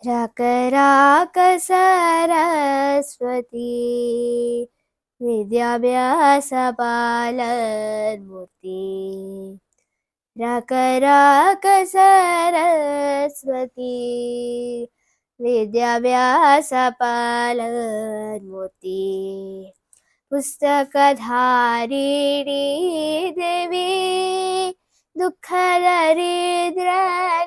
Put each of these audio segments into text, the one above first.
राक राक सरस्वती विद्याभ्यास पालन मूर्ती. राक राक सरस्वती विद्याभ्यास पालन मूर्ती. पुस्तकधारिणी देवी दुःख दरिद्र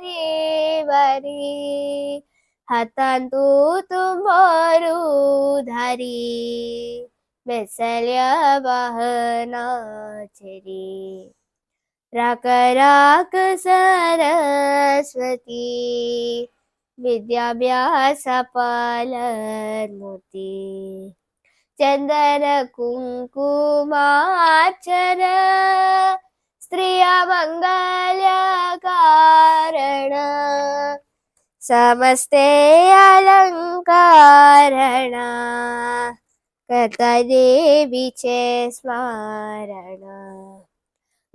निवारी. हातांतु तुंबरू धारी बेसल्या वाहनाचेरी. राक राक सरस्वती विद्याभ्यास पालन मूर्ती. चंदन कुंकुमार्चन स्त्रिया मंगल कारण. समस्ते अलंकारण करता देवीचे स्मरण.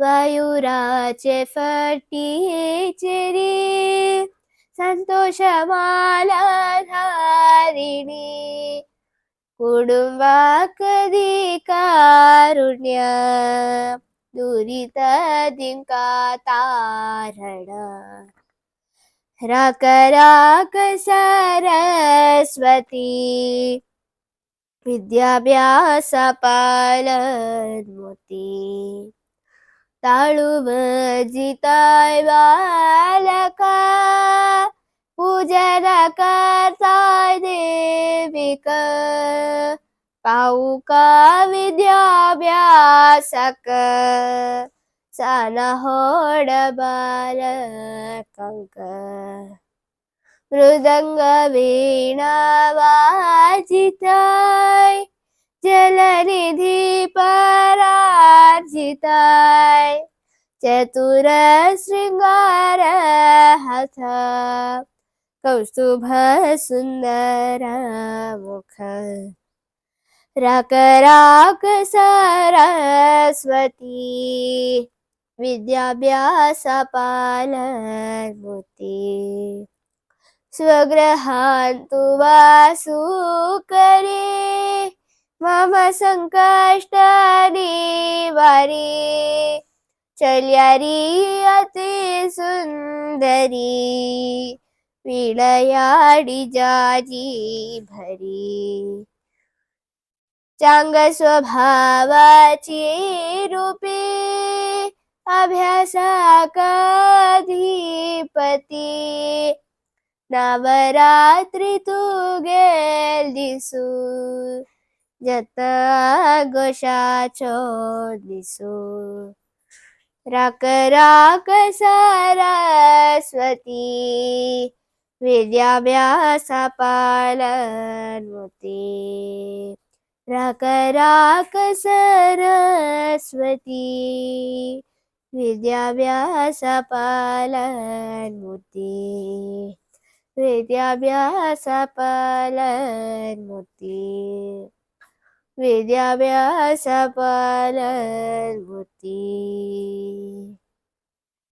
मयुराचे फटीचेरी संतोष माला धारिणी. कुटुंबाक दी कारुण्य दुरित दिंका तारण. राक राक सरस्वती विद्याभ्यास पालन मूर्ती. टाळू भजिताय बालका पूजन करताय देविक. पाऊका विद्याभ्यासक सान होड बालकंक. मृदंग वीणा वाजिताय जलनिधी परार्जिताय. चतुर शृंगार हथ कौस्तुभ सुंदर मुख. राक राक सरस्वती विद्याभ्यास पालन मूर्ती. स्वगृहांतु वासू करे मम संकष्ट निवारी. चल्यारी अति सुंदरी विणयाडी जाजी भरी. चांग स्वभावाची रूपी अभ्यासाक अधिपती. नवरात्री तू गेल दिसू जत गोशाचो दिसू. राक राक सरस्वती विद्याभ्यास पालन मूर्ती. राक राक सरस्वती विद्याभ्यास पालन मूर्ती. विद्याभ्यास पालन मूर्ती. विद्याभ्यास पालन मूर्ती.